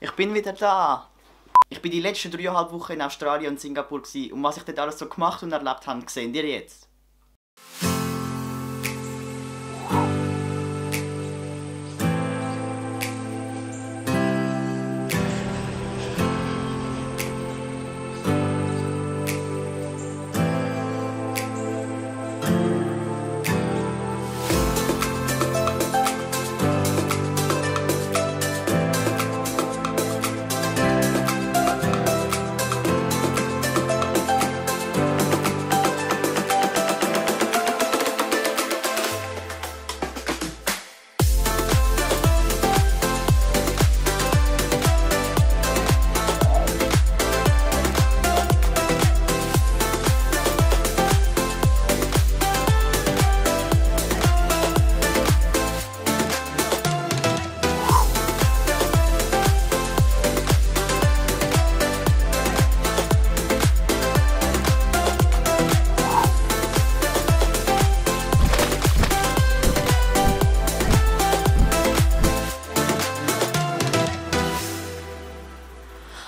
Ich bin wieder da! Ich bin die letzten 3,5 Wochen in Australien und Singapur und was ich dort alles so gemacht und erlebt habe, seht ihr jetzt.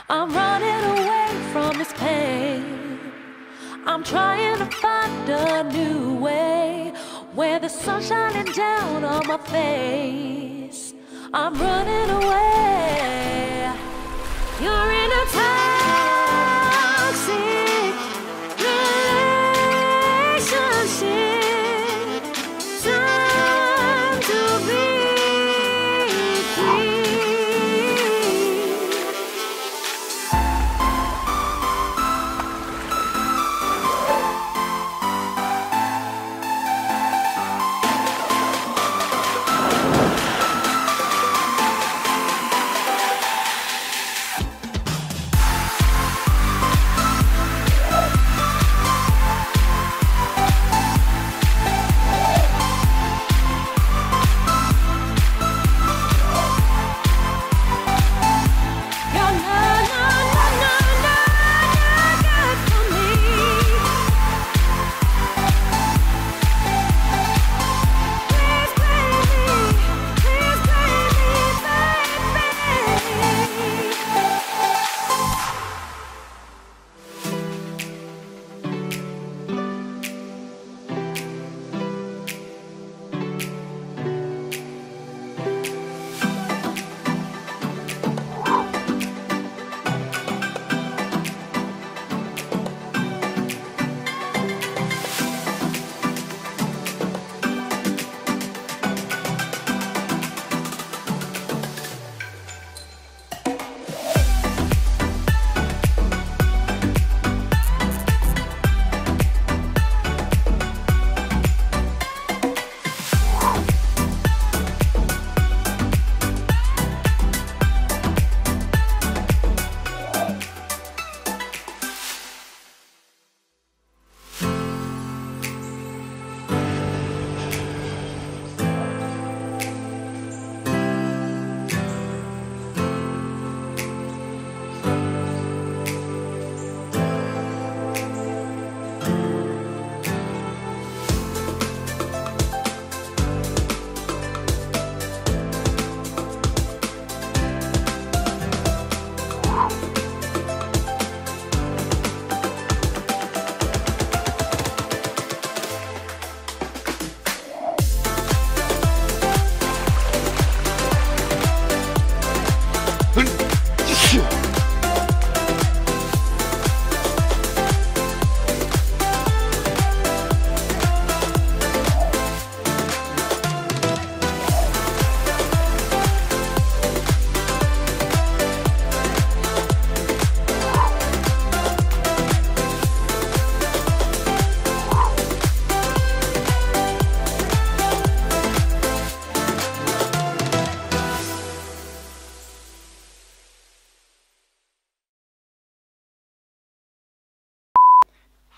I'm running away from this pain. I'm trying to find a new way where the sun's shining down on my face. I'm running away. You're in a toxic relationship. Time to be free.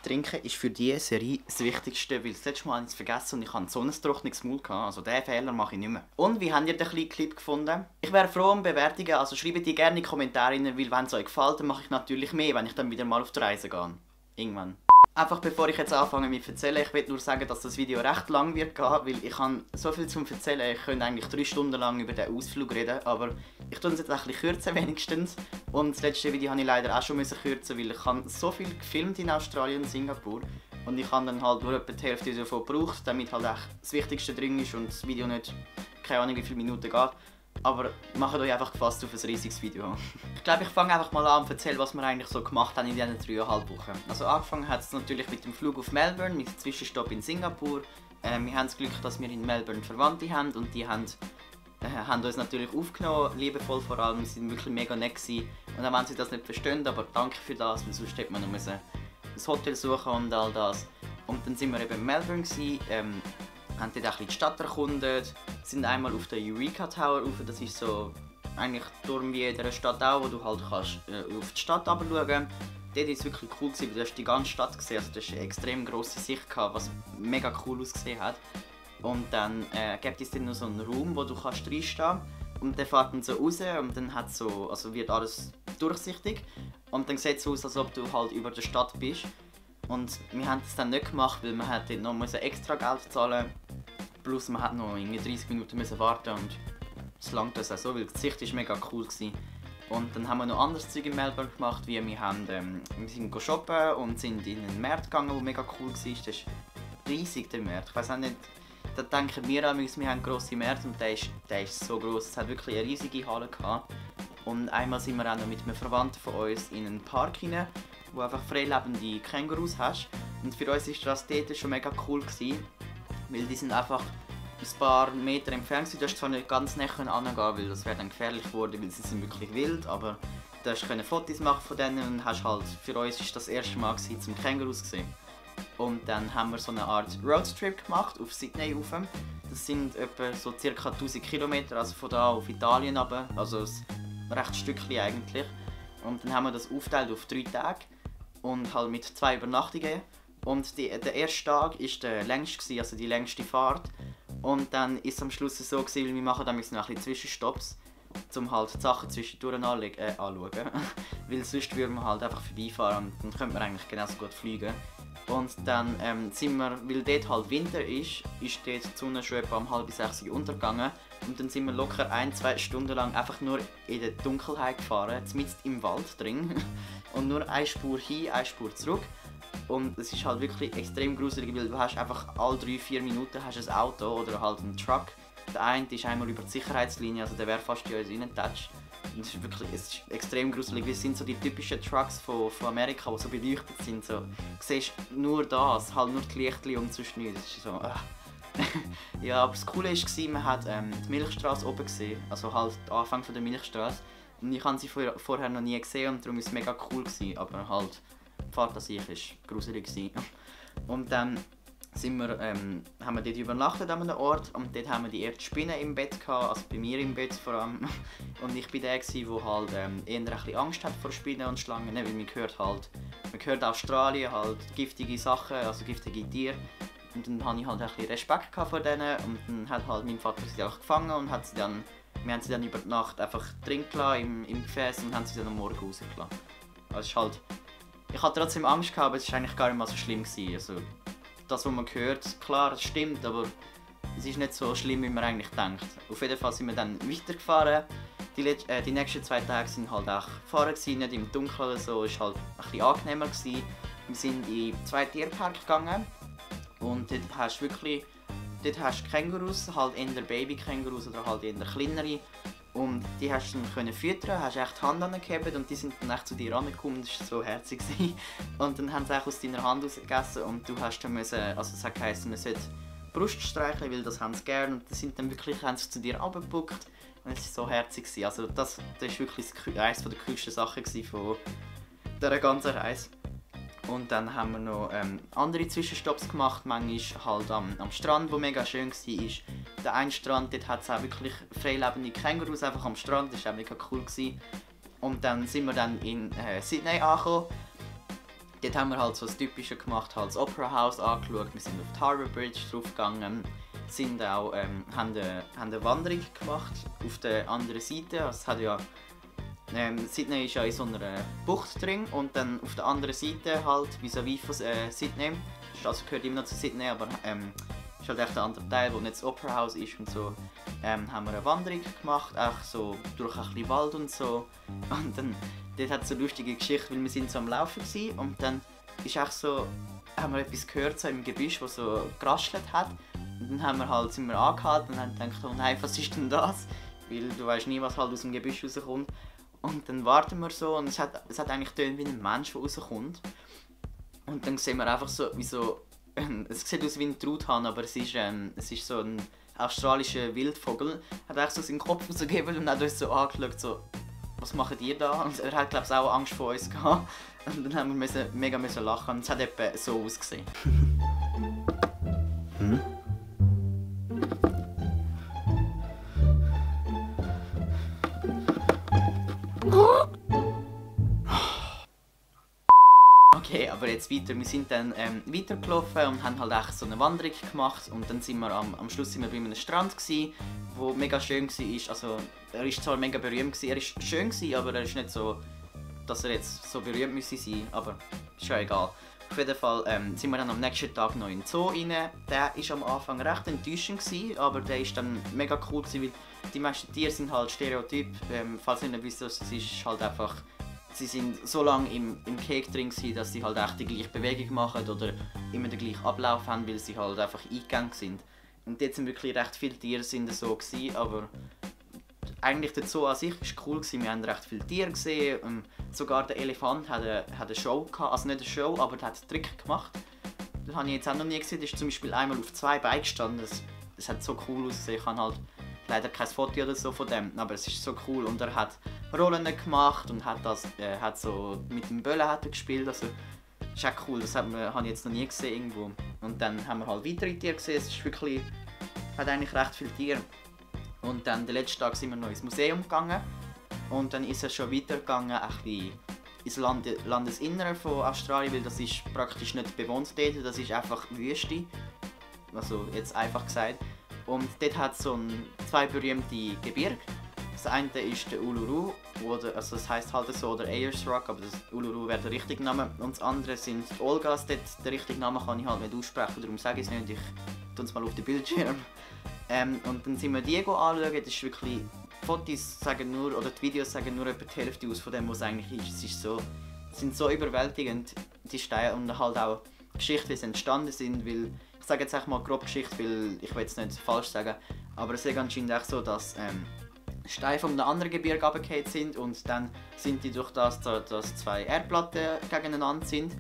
Trinken ist für diese Serie das Wichtigste, weil das letzte Mal habe ich es vergessen und ich hatte so ein trockenes Maul gehabt. Also diesen Fehler mache ich nicht mehr. Und wie habt ihr den kleinen Clip gefunden? Ich wäre froh um Bewertungen, also schreibt die gerne in die Kommentare rein, weil wenn es euch gefällt, dann mache ich natürlich mehr, wenn ich dann wieder mal auf die Reise gehe. Irgendwann. Einfach bevor ich jetzt anfange mit erzählen, ich will nur sagen, dass das Video recht lang wird gehen, weil ich habe so viel zum Erzählen. Ich könnte eigentlich 3 Stunden lang über den Ausflug reden, aber Ich tue es jetzt ein bisschen kürzen wenigstens. Und das letzte Video habe ich leider auch schon kürzen, weil ich habe so viel gefilmt in Australien und Singapur. Und ich habe dann halt nur etwa die Hälfte davon gebraucht, damit halt echt das Wichtigste drin ist und das Video nicht, keine Ahnung wie viele Minuten geht. Aber macht euch einfach gefasst auf ein riesiges Video. Ich glaube, ich fange einfach mal an und erzähle, was wir eigentlich so gemacht haben in diesen 3,5 Wochen. Also angefangen hat es natürlich mit dem Flug auf Melbourne, mit dem Zwischenstopp in Singapur. Wir haben das Glück, dass wir in Melbourne Verwandte haben und die haben uns natürlich aufgenommen, liebevoll vor allem, sie waren wirklich mega nett gewesen. Und auch wenn sie das nicht verstehen, aber danke für das, weil sonst hätte man noch ein Hotel suchen und all das. Und dann sind wir eben in Melbourne gewesen, haben dort ein bisschen die Stadt erkundet, sind einmal auf den Eureka Tower rauf, das ist so eigentlich Turm wie in dieser Stadt auch, wo du halt kannst, auf die Stadt runterschauen. Dort war es wirklich cool, weil du hast die ganze Stadt gesehen, also du hast eine extrem grosse Sicht gehabt, was mega cool ausgesehen hat. Und dann gibt es dann noch so einen Raum, wo du kannst reinstehen und der fährt dann so raus und dann hat so, also wird alles durchsichtig und dann sieht es aus, als ob du halt über der Stadt bist. Und wir haben das dann nicht gemacht, weil wir dort noch extra Geld zahlen mussten, plus man hat noch 30 Minuten müssen warten und es langt das auch so, weil die Sicht war mega cool gewesen. Und dann haben wir noch anderes Zeug in Melbourne gemacht, wie wir sind shoppen und sind in einen Markt gegangen, der mega cool war. Das ist riesig, der Markt. Ich weiss auch nicht, da denken wir an, wir haben grosse Märkte und der ist so gross. Es hat wirklich eine riesige Halle gehabt. Und einmal sind wir auch noch mit einem Verwandten von uns in einen Park hinein, wo einfach freilebende Kängurus hast. Und für uns war das dort schon mega cool gewesen, weil die sind einfach ein paar Meter entfernt. Du hast zwar nicht ganz nah herangehen, weil das wäre dann gefährlich geworden, weil sie sind wirklich wild, aber du konntest Fotos machen von denen und hast halt, für uns war das erste Mal zum Kängurus gesehen. Und dann haben wir so eine Art Roadtrip gemacht auf Sydney rauf. Das sind etwa so ca. 1000 Kilometer, also von da auf Italien runter, also ein rechtes Stückchen eigentlich. Und dann haben wir das aufgeteilt auf 3 Tage und halt mit 2 Übernachtungen. Und der erste Tag war der längste, also die längste Fahrt. Und dann ist es am Schluss so gewesen, wir machen dann noch ein bisschen Zwischenstopps, um halt die Sachen zwischendurch anschauen. Weil sonst würden wir halt einfach vorbeifahren und dann könnte man eigentlich genauso gut fliegen. Und dann sind wir, weil dort halt Winter ist dort die Sonne schon etwa um 5:30 Uhr untergegangen. Und dann sind wir locker 1-2 Stunden lang einfach nur in der Dunkelheit gefahren, mitten im Wald drin. Und nur eine Spur hin, eine Spur zurück. Und es ist halt wirklich extrem gruselig, weil du hast einfach alle 3-4 Minuten hast ein Auto oder halt einen Truck. Der eine ist einmal über die Sicherheitslinie, also der wäre fast in uns reingetatscht. Und es ist extrem gruselig, weil es sind so die typischen Trucks von Amerika, die so beleuchtet sind. So, du siehst nur das, halt nur die Lichtchen und sonst nichts. Das ist so, ja, aber das Coole war, man hat die Milchstraße oben gesehen, also halt den Anfang der Milchstraße. Und ich habe sie vorher noch nie gesehen und darum war es mega cool gewesen, aber halt die Fahrt an sich war gruselig gewesen. Und dann haben wir dort übernachtet an einem Ort und dort haben wir die erste Spinne im Bett gehabt, also bei mir im Bett vor allem. Und ich war der, der halt eher ein bisschen Angst hat vor Spinnen und Schlangen, weil man hört Australien halt giftige Sachen, also giftige Tiere. Und dann hatte ich halt ein bisschen Respekt vor denen und dann hat halt mein Vater sie auch gefangen und wir haben sie dann über die Nacht einfach drin gelassen im Gefäß und haben sie dann am Morgen rausgelassen. Also ich hatte trotzdem Angst gehabt, aber es war eigentlich gar nicht mal so schlimm gewesen. Also, das, was man hört, klar, es stimmt, aber es ist nicht so schlimm, wie man eigentlich denkt. Auf jeden Fall sind wir dann weitergefahren. Die nächsten 2 Tage waren halt auch gefahren, nicht im Dunkeln oder so, es war halt ein bisschen angenehmer gewesen. Wir sind in 2 Tierparks gegangen und dort hast du Kängurus, halt eher Baby-Kängurus oder halt eher kleinere. Und die hast du dann füttern, hast echt die Hand angehoben und die sind dann echt zu dir rangekommen, das war so herzig. Und dann haben sie auch aus deiner Hand rausgegessen und du hast dann müssen, also es hat geheißen, man sollte Brust streicheln, weil das haben sie gerne und die sind dann wirklich, haben sie zu dir runtergebuckt und es war so herzig. Also das war wirklich eines der coolsten Sachen von dieser ganzen Reise. Und dann haben wir noch andere Zwischenstopps gemacht, manchmal halt am Strand, wo mega schön war. Der eine Strand, dort hat es auch wirklich freilebende Kängurus einfach am Strand, das war auch mega cool gewesen. Und dann sind wir dann in Sydney angekommen. Dort haben wir halt so das Typische gemacht, halt das Opera House angeschaut, wir sind auf die Harbour Bridge draufgegangen, sind auch, haben eine Wanderung gemacht auf der anderen Seite. Also es hat ja Sydney ist ja in so einer Bucht drin und dann auf der anderen Seite halt vis-à-vis von Sydney, also gehört immer noch zu Sydney, aber ist halt echt der andere Teil, wo nicht das Opera-Haus ist und so. Haben wir eine Wanderung gemacht, auch so durch ein bisschen Wald und so. Und dann, dort hat es so eine lustige Geschichte, weil wir sind so am Laufen waren und dann ist auch so, haben wir etwas gehört so im Gebüsch, das so geraschelt hat. Und dann sind wir angehalten und haben gedacht, oh nein, was ist denn das? Weil du weißt nie, was halt aus dem Gebüsch rauskommt. Und dann warten wir so und es hat eigentlich getönt wie ein Mensch, der rauskommt. Und dann sehen wir einfach so, wie so, es sieht aus wie ein Truthahn, aber es ist so ein australischer Wildvogel. Hat eigentlich so seinen Kopf rausgegeben und hat uns so angeschaut, so, was macht ihr da? Und er hat, glaube ich, auch Angst vor uns gehabt. Und dann haben wir mega lachen und es hat etwa so ausgesehen. Okay, aber jetzt weiter. Wir sind dann weitergelaufen und haben halt echt so eine Wanderung gemacht und dann sind wir am Schluss sind wir bei einem Strand gsi, wo mega schön war. Also er ist zwar mega berühmt gsi, er ist schön gsi, aber er ist nicht so, dass er jetzt so berühmt müsse sein, aber ist ja egal. Auf jeden Fall sind wir dann am nächsten Tag noch in den Zoo rein. Der war am Anfang recht enttäuschend gsi, aber der ist dann mega cool gsi, weil die meisten Tiere sind halt Stereotyp. Falls ihr nicht wisst, es ist halt einfach, sie sind so lange im Cake drin gewesen, dass sie halt echt die gleiche Bewegung machen oder immer den gleichen Ablauf haben, weil sie halt einfach eingegangen sind. Und dort sind wirklich recht viele Tiere sind so gewesen, aber eigentlich der Zoo an sich war cool gewesen. Wir haben recht viele Tiere gesehen. Sogar der Elefant hat eine Show gehabt, also nicht eine Show, aber der hat einen Trick gemacht. Das habe ich jetzt auch noch nie gesehen. Der ist zum Beispiel einmal auf 2 Beinen gestanden. Das hat so cool ausgesehen. Ich habe halt leider kein Foto oder so von dem, aber es ist so cool. Und er hat Rollen gemacht und hat so mit dem Böllen hat er gespielt. Also ist auch cool. Das habe ich jetzt noch nie gesehen irgendwo. Und dann haben wir halt weitere Tiere gesehen. Es ist wirklich, hat eigentlich recht viele Tiere. Und dann den letzten Tag sind wir noch ins Museum gegangen. Und dann ist es schon weitergegangen, ein bisschen ins Landesinnere von Australien, weil das ist praktisch nicht bewohnt dort, das ist einfach Wüste. Also jetzt einfach gesagt. Und dort hat es so 2 berühmte Gebirge. Das eine ist der Uluru, also das heisst halt so, oder Ayers Rock, aber das Uluru wäre der richtige Name. Und das andere sind die Olgas, dort den richtigen Namen kann ich halt nicht aussprechen, darum sage ich es nicht, ich tue es mal auf den Bildschirm. Und dann sind wir die anschauen, das ist wirklich, die Fotos sagen nur, oder die Videos sagen nur etwa die Hälfte aus von dem, was es eigentlich ist. Es sind so überwältigend, die Steine und halt auch die Geschichte, wie sie entstanden sind, weil, ich sage jetzt einfach mal grob Geschichte, weil ich will es nicht falsch sagen, aber es ist anscheinend auch so, dass Steine von einem anderen Gebirge runtergefallen sind und dann sind die durch das, dass 2 Erdplatten gegeneinander sind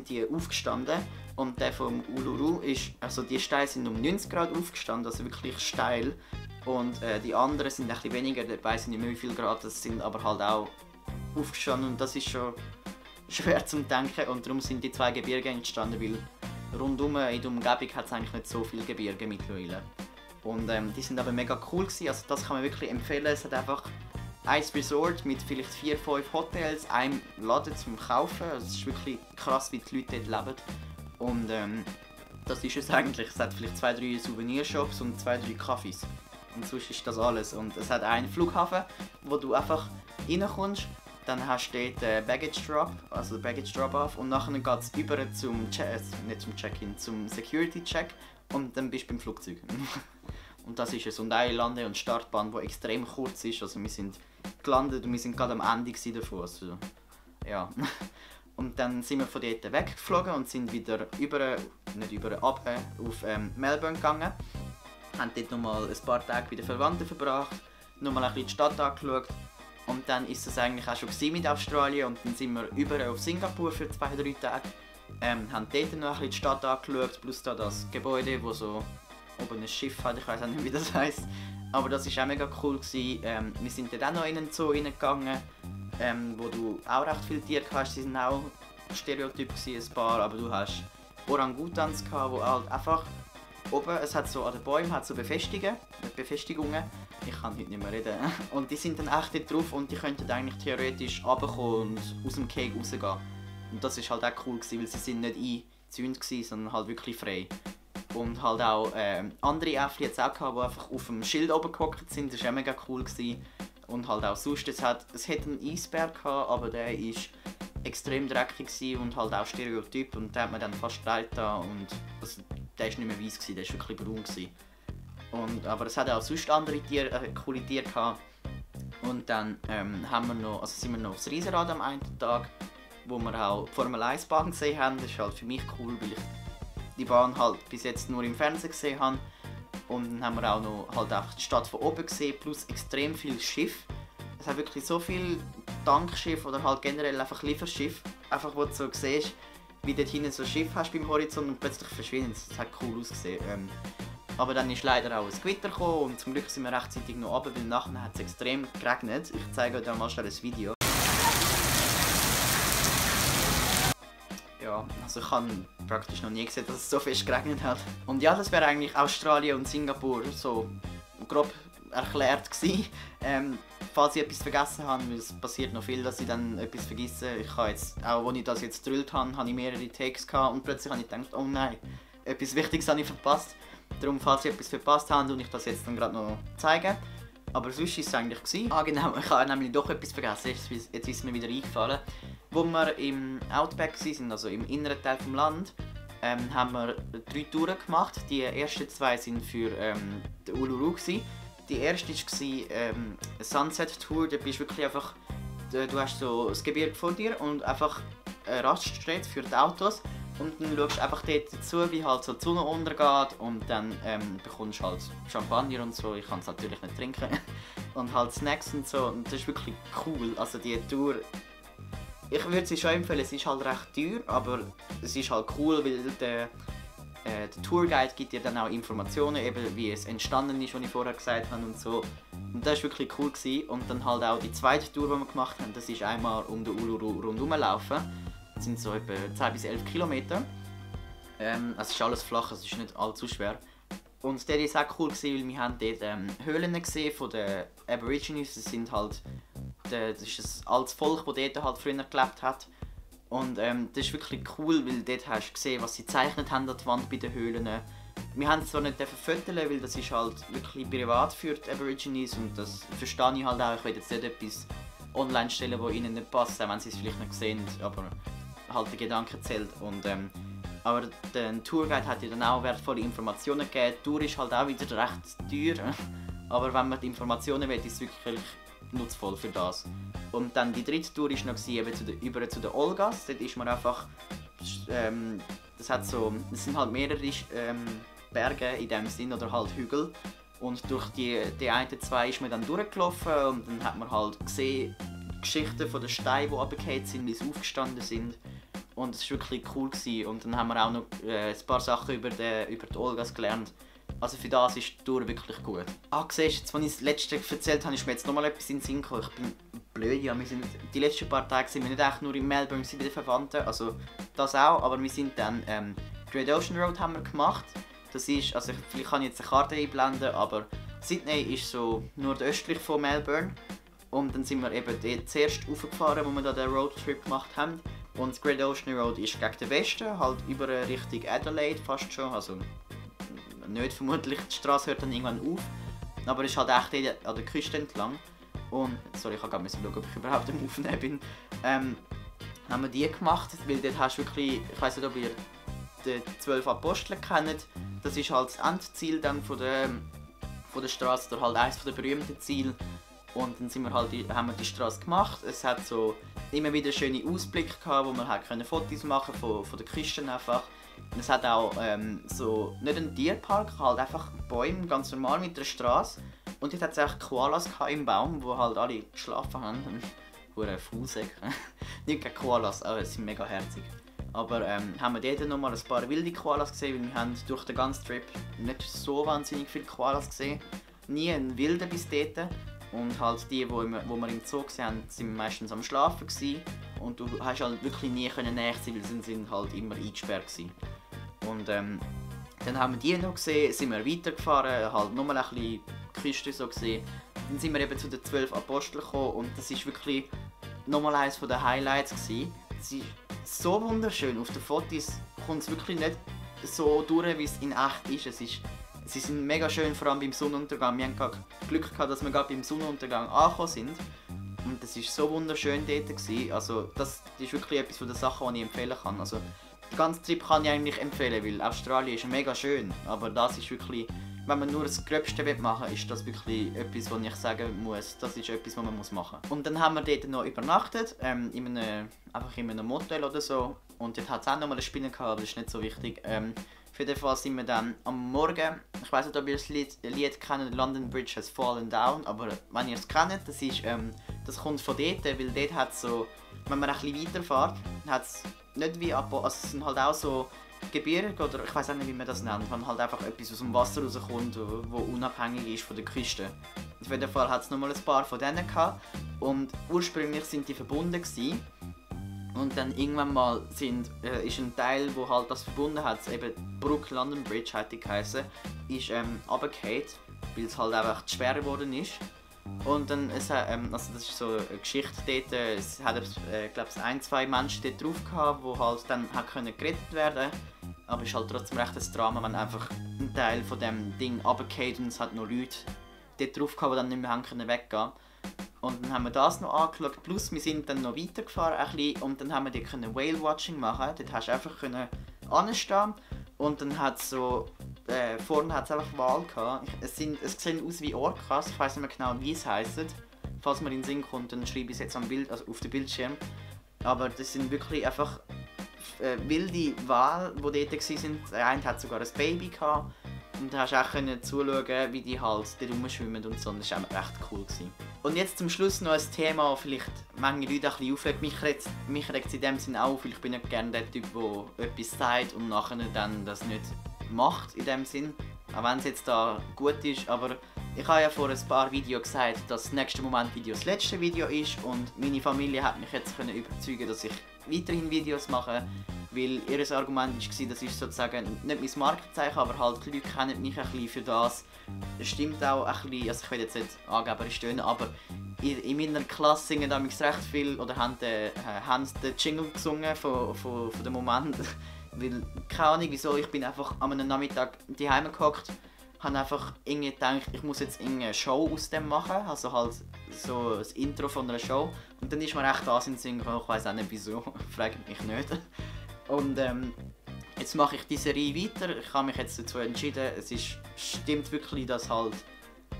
die aufgestanden und der vom Uluru ist, also die Steine sind um 90 Grad aufgestanden, also wirklich steil und die anderen sind ein bisschen weniger, dabei sind nicht mehr wie viel Grad, das sind aber halt auch aufgestanden und das ist schon schwer zum Denken und darum sind die 2 Gebirge entstanden, weil rundum in der Umgebung hat es eigentlich nicht so viele Gebirge mittlerweile. Und die sind aber mega cool gewesen, also das kann man wirklich empfehlen. Es hat einfach ein Resort mit vielleicht 4, 5 Hotels, einem Laden zum Kaufen. Also es ist wirklich krass, wie die Leute dort leben. Und das ist es eigentlich. Es hat vielleicht 2, 3 Souvenirshops und 2, 3 Cafés. Und sonst ist das alles. Und es hat einen Flughafen, wo du einfach reinkommst. Dann hast du dort den Baggage Drop, also Baggage Drop off. Und nachher geht es über zum Check-in, zum Security Check. Und dann bist du beim Flugzeug. Und das ist es. Und eine Lande- und Startbahn, die extrem kurz ist. Also wir sind gelandet und wir sind gerade am Ende davon. Also, ja. Und dann sind wir von dort weggeflogen und sind wieder ab auf Melbourne gegangen. Haben dort nochmal ein paar Tage bei den Verwandten verbracht, nochmal ein bisschen die Stadt angeschaut. Und dann ist es eigentlich auch schon mit Australien und dann sind wir über auf Singapur für 2, 3 Tage. Haben dort noch ein bisschen die Stadt angeschaut, plus da das Gebäude, wo so oben ein Schiff hat, ich weiß auch nicht, wie das heisst. Aber das war auch mega cool. Wir sind dort auch noch in einen Zoo reingegangen, wo du auch recht viele Tiere hast. Sie waren auch Stereotyp, ein paar, aber du hast Orangutans, die halt einfach oben, es hat so an den Bäumen hat so Befestigungen. Ich kann heute nicht mehr reden. Und die sind dann echt dort drauf und die könnten eigentlich theoretisch runterkommen und aus dem Cake rausgehen. Und das war halt auch cool, weil sie sind nicht eingezäunt waren, sondern halt wirklich frei. Und halt auch andere Äffchen jetzt auch gehabt, die einfach auf dem Schild oben gehockt sind. Das war auch mega cool. Und halt auch sonst, es hat einen Eisbär gehabt, aber der war extrem dreckig und halt auch Stereotyp. Und den hat man dann fast leid da. Und der ist nicht mehr weiß, der war wirklich braun. Aber es hat auch sonst andere Tiere, coole Tiere gehabt. Und dann sind wir noch aufs Riesenrad am einen Tag, wo wir auch die Formel 1 Bahn gesehen haben. Das ist halt für mich cool, weil ich die Bahn halt bis jetzt nur im Fernsehen gesehen habe. Und dann haben wir auch noch halt einfach die Stadt von oben gesehen, plus extrem viele Schiffe. Es hat wirklich so viele Tankschiffe oder halt generell einfach Lieferschiffe, einfach wo du so siehst, wie du dort hinten so ein Schiff hast beim Horizont und plötzlich verschwindet es. Das hat cool ausgesehen. Aber dann ist leider auch ein Gewitter gekommen und zum Glück sind wir rechtzeitig noch runter, weil nachher hat es extrem geregnet. Ich zeige euch dann mal schnell ein Video. Ja, also ich habe praktisch noch nie gesehen, dass es so fest geregnet hat. Und ja, das wäre eigentlich Australien und Singapur so grob erklärt gewesen. Falls ich etwas vergessen habe, weil es passiert noch viel, dass ich dann etwas vergesse. Ich habe jetzt, auch als ich das jetzt gedrillt habe, habe ich mehrere Takes gehabt und plötzlich habe ich gedacht, oh nein, etwas Wichtiges habe ich verpasst. Darum, falls ich etwas verpasst habe, und ich das jetzt dann gerade noch zeigen. Aber sonst war es eigentlich gewesen. Ah genau, ich habe nämlich doch etwas vergessen, jetzt ist mir wieder eingefallen. Wo wir im Outback waren, also im inneren Teil des Landes, haben wir 3 Touren gemacht. Die ersten 2 waren für den Uluru gewesen. Die erste war eine Sunset Tour, da bist wirklich einfach, du hast so das Gebirge vor dir und einfach eine Raststätte für die Autos. Und dann schaust du einfach dort zu, wie halt so die Sonne untergeht und dann bekommst du halt Champagner und so. Ich kann es natürlich nicht trinken. Und halt Snacks und so. Und das ist wirklich cool. Also die Tour, ich würde sie schon empfehlen, es ist halt recht teuer, aber es ist halt cool, weil der Tourguide gibt dir dann auch Informationen, eben wie es entstanden ist, was ich vorher gesagt habe und so. Und das war wirklich cool gewesen. Und dann halt auch die zweite Tour, die wir gemacht haben, das ist einmal um den Uluru rundherum laufen. Das sind so etwa 10 bis 11 Kilometer. Es ist alles flach, es ist nicht allzu schwer. Und der war auch cool, weil wir haben dort Höhlen gesehen von den Aborigines. Das ist ein altes Volk, das dort halt früher gelebt hat. Und das ist wirklich cool, weil dort hast du gesehen, was sie gezeichnet haben an der Wand bei den Höhlen. Wir haben es zwar nicht fotografieren, weil das ist halt wirklich privat für die Aborigines und das verstehe ich halt auch. Ich will jetzt nicht etwas online stellen, das ihnen nicht passt, auch wenn sie es vielleicht nicht sehen, aber halt der Gedanke zählt. Aber der Tourguide hat dir dann auch wertvolle Informationen gegeben. Die Tour ist halt auch wieder recht teuer, aber wenn man die Informationen will, ist es wirklich nutzvoll für das. Und dann die dritte Tour war noch über zu den Olgas. Dort ist man einfach, es sind halt mehrere Berge in dem Sinn oder halt Hügel. Und durch die einen 2 ist man dann durchgelaufen und dann hat man halt gesehen, Geschichten von den Steinen, die runtergefallen sind, wie sie aufgestanden sind. Und es war wirklich cool gewesen. Und dann haben wir auch noch ein paar Sachen über die Olgas gelernt. Also für das ist die Tour wirklich gut. Siehst du, jetzt, als ich das letzte erzählt habe, ist mir jetzt nochmal etwas in den Sinn gekommen. Ich bin blöd, ja. Die letzten paar Tage sind wir nicht echt nur in Melbourne bei den Verwandten, also das auch, aber wir sind dann Great Ocean Road haben wir gemacht. Das ist, also vielleicht kann ich jetzt eine Karte einblenden, aber Sydney ist so nordöstlich von Melbourne. Und dann sind wir eben dort zuerst raufgefahren, wo wir da den Roadtrip gemacht haben. Und das Great Ocean Road ist gegen den Westen, halt über Richtung Adelaide fast schon. Also nicht vermutlich, die Straße hört dann irgendwann auf. Aber es ist halt echt an der Küste entlang. Und, sorry, ich habe gerade schauen, ob ich überhaupt am Aufnehmen bin. Haben wir die gemacht, weil dort hast du wirklich, ich weiss nicht, ob ihr die 12 Apostel kennt. Das ist halt das Endziel dann von der Straße, oder halt eines der berühmten Ziele. Und dann haben wir die Straße gemacht. Es hat so immer wieder schöne Ausblicke gehabt, wo man halt Fotos machen von der Küste einfach. Und es hat auch so, nicht einen Tierpark, halt einfach Bäume, ganz normal mit der Straße. Und dort hat es auch Koalas im Baum, wo halt alle geschlafen haben. Hure Fußsäcke. Nicht gegen Koalas, aber sie sind mega herzig. Aber haben wir dort nochmal ein paar wilde Koalas gesehen, weil wir haben durch den ganzen Trip nicht so wahnsinnig viele Koalas gesehen. Nie einen wilden bis dort. Und halt die, wo wir im Zoo gesehen haben, sind meistens am Schlafen gewesen. Und du hast halt wirklich nie näher sein, weil sie sind halt immer eingesperrt gewesen. Und dann haben wir die noch gesehen, sind wir weitergefahren, halt nochmal ein bisschen die Küste so gesehen. Dann sind wir eben zu den 12 Aposteln gekommen und das ist wirklich nochmal eines der Highlights gewesen. Es ist so wunderschön, auf den Fotos kommt es wirklich nicht so durch, wie es in echt ist. Sie sind mega schön, vor allem beim Sonnenuntergang. Wir haben Glück gehabt, dass wir gerade beim Sonnenuntergang angekommen sind. Und das war so wunderschön dort gewesen. Also das ist wirklich etwas von den Sachen, die ich empfehlen kann. Also Den ganzen Trip kann ich eigentlich empfehlen, weil Australien ist mega schön, aber das ist wirklich, wenn man nur das Gröbste machen will, ist das wirklich etwas, was ich sagen muss, das ist etwas, was man machen muss. Und dann haben wir dort noch übernachtet, einfach in einem Motel oder so. Und dort hat es auch noch mal ein Spielen gehabt, aber das ist nicht so wichtig. Für den Fall sind wir dann am Morgen, ich weiß nicht, ob ihr das Lied kennt, London Bridge has fallen down, aber wenn ihr es kennt, das kommt von dort, weil dort hat so, wenn man ein bisschen weiterfährt, hat es nicht wie Abbau, also es sind halt auch so Gebirge, oder ich weiß auch nicht, wie man das nennt, wenn halt einfach etwas aus dem Wasser rauskommt, wo unabhängig ist von der Küste. Auf jeden Fall hat es nochmal ein paar von denen gehabt und ursprünglich sind die verbunden gewesen. Und dann irgendwann mal ist ein Teil, wo halt das verbunden hat, eben Brooke London Bridge hat die geheißen, ist runtergefallen, weil es halt einfach zu schwer geworden ist. Und dann, also das ist so eine Geschichte dort, es hat glaube ich 1-2 Menschen dort drauf gehabt, die halt dann können gerettet werden. Aber es ist halt trotzdem recht ein Drama, wenn einfach ein Teil von dem Ding runterfällt und es hat noch Leute dort drauf gehabt, die dann nicht mehr weggehen können. Und dann haben wir das noch angeschaut, plus wir sind dann noch weitergefahren ein bisschen, und dann haben wir dort Whale-Watching machen. Dort hast du einfach anstehen und dann hat so, vorne hat es einfach Wale gehabt. Es sehen aus wie Orcas, ich weiß nicht mehr genau wie es heisst. Falls mir in den Sinn kommt, dann schreibe ich es jetzt am Bild, also auf den Bildschirm. Aber das sind wirklich einfach wilde Wale, die dort waren. Der eine hat sogar ein Baby gehabt. Und da hast du auch zuschauen, wie die halt dort rumschwimmen und so. Und das war auch recht cool gewesen. Und jetzt zum Schluss noch ein Thema, das vielleicht manche Leute ein bisschen aufregt. Mich regt es in dem Sinne auch auf, weil ich bin nicht gerne der Typ, der etwas sagt und nachher dann das nicht macht in dem Sinn. Auch wenn es jetzt da gut ist. Aber ich habe ja vor ein paar Videos gesagt, dass das nächste Moment-Video das letzte Video ist. Und meine Familie hat mich jetzt überzeugen, dass ich weiterhin Videos mache. Weil ihr Argument war, das ist sozusagen nicht mein Markenzeichen, aber halt die Leute kennen mich ein bisschen für das. Das stimmt auch ein bisschen, also ich will jetzt nicht angeberisch tönen, aber in meiner Klasse singen damals recht viel oder haben den Jingle gesungen von dem Moment. Weil, keine Ahnung wieso, ich bin einfach an einem Nachmittag daheim gehockt, habe einfach irgendwie gedacht, ich muss jetzt eine Show aus dem machen, also halt so das Intro von einer Show. Und dann ist mir echt das in den Sinn gekommen, ich weiss auch nicht wieso, fragt mich nicht. Und jetzt mache ich die Serie weiter. Ich habe mich jetzt dazu entschieden. Stimmt wirklich, dass halt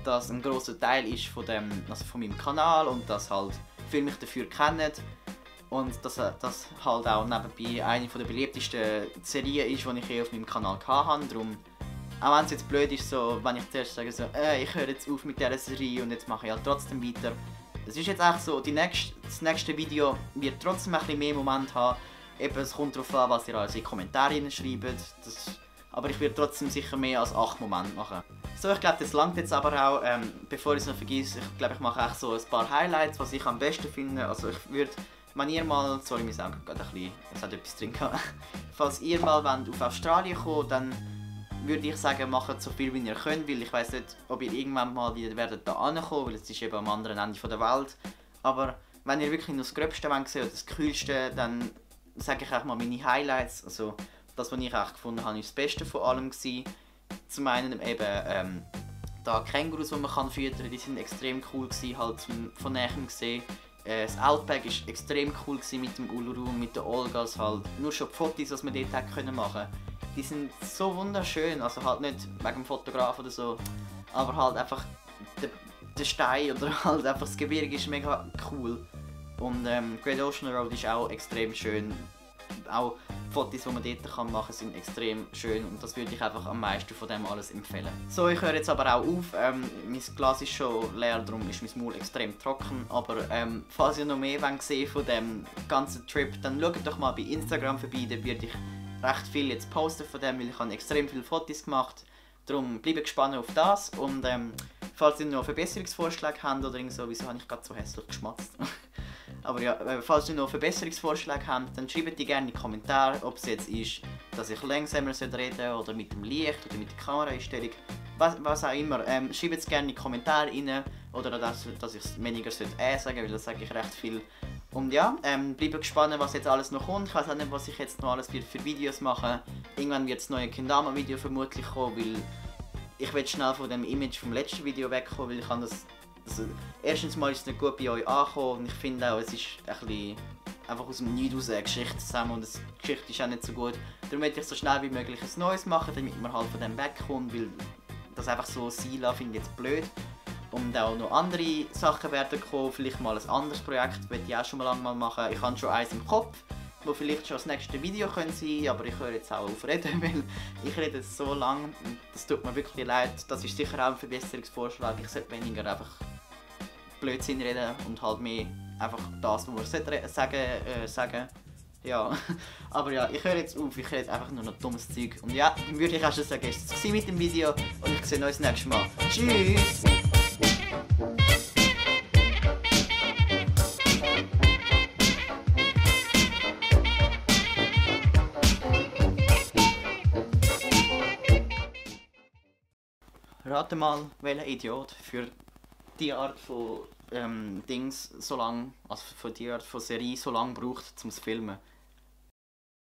das ein grosser Teil ist von meinem Kanal und dass halt viele mich dafür kennen. Und dass das halt auch nebenbei eine der beliebtesten Serien ist, die ich je auf meinem Kanal hatte. Darum, auch wenn es jetzt blöd ist, so, wenn ich zuerst sage, so, ich höre jetzt auf mit dieser Serie und jetzt mache ich halt trotzdem weiter. Es ist jetzt echt so, das nächste Video wird trotzdem ein bisschen mehr Moment haben. Eben, es kommt darauf an, was ihr als in die Kommentare schreibt. Aber ich werde trotzdem sicher mehr als 8 Momente machen. So, ich glaube, das langt jetzt aber auch. Bevor ich es noch vergesse, ich glaube, ich mache echt so ein paar Highlights, was ich am besten finde. Also ich würde, wenn ihr mal, sorry, mein Auge gerade ein bisschen, es hat etwas drin gehabt. Falls ihr mal wollt, auf Australien kommt, dann würde ich sagen, macht so viel wie ihr könnt, weil ich weiß nicht, ob ihr irgendwann mal wieder werdet da ankommen, weil es ist eben am anderen Ende der Welt. Aber wenn ihr wirklich nur das Gröbste wollt sehen oder das Kühlste, dann sage ich auch mal meine Highlights. Also das, was ich auch gefunden habe, ist das Beste von allem gewesen. Zum einen eben da Kängurus, die man kann füttern, die sind extrem cool gewesen, halt von näherem gesehen. Das Outback war extrem cool gewesen mit dem Uluru, mit den Olgas halt. Nur schon die Fotos, die man dort machen konnte, die sind so wunderschön. Also halt nicht wegen dem Fotograf oder so, aber halt einfach der Stein oder halt einfach das Gebirge ist mega cool. Und Great Ocean Road ist auch extrem schön. Auch die Fotos, die man dort machen kann, sind extrem schön und das würde ich einfach am meisten von dem alles empfehlen. So, ich höre jetzt aber auch auf. Mein Glas ist schon leer, darum ist mein Maul extrem trocken. Aber falls ihr noch mehr sehen von dem ganzen Trip, dann schaut doch mal bei Instagram vorbei. Da werde ich recht viel jetzt posten von dem, weil ich habe extrem viele Fotos gemacht. Darum bleibt gespannt auf das. Und falls ihr noch Verbesserungsvorschläge habt oder so, wieso habe ich gerade so hässlich geschmatzt? Aber ja, falls ihr noch Verbesserungsvorschläge habt, dann schreibt die gerne in die Kommentare, ob es jetzt ist, dass ich langsamer reden soll oder mit dem Licht oder mit der Kameraeinstellung. Was auch immer. Schreibt es gerne in die Kommentare rein oder dass ich es weniger sagen sollte, weil das sage ich recht viel. Und ja, bleibt gespannt, was jetzt alles noch kommt. Ich weiß auch nicht, was ich jetzt noch alles für Videos mache. Irgendwann wird das neue Kendama-Video vermutlich kommen, weil ich will schnell von dem Image vom letzten Video wegkommen, weil ich kann das... Also, erstens mal ist es nicht gut bei euch angekommen und ich finde auch, es ist ein bisschen einfach aus dem Nichts raus eine Geschichte zusammen und die Geschichte ist auch nicht so gut. Darum möchte ich so schnell wie möglich ein Neues machen, damit man halt von dem wegkommt, weil das einfach so sein lassen, finde ich jetzt blöd. Und auch noch andere Sachen werden kommen, vielleicht mal ein anderes Projekt, das ich auch schon mal lange machen. Ich habe schon eins im Kopf, wo vielleicht schon das nächste Video sein könnte, aber ich höre jetzt auch auf reden, weil ich rede so lange und das tut mir wirklich leid. Das ist sicher auch ein Verbesserungsvorschlag. Ich sollte weniger einfach Blödsinn reden und halt mehr einfach das, was man sagen. Ja, aber ja, ich höre jetzt auf, ich rede einfach nur noch dummes Zeug. Und ja, dann würde ich auch schon sagen, es war mit dem Video und ich sehe uns das nächste Mal. Tschüss! Rate mal, welcher Idiot für die Art von Dings so lang, also für die Art von Serie so lange braucht, um zu filmen.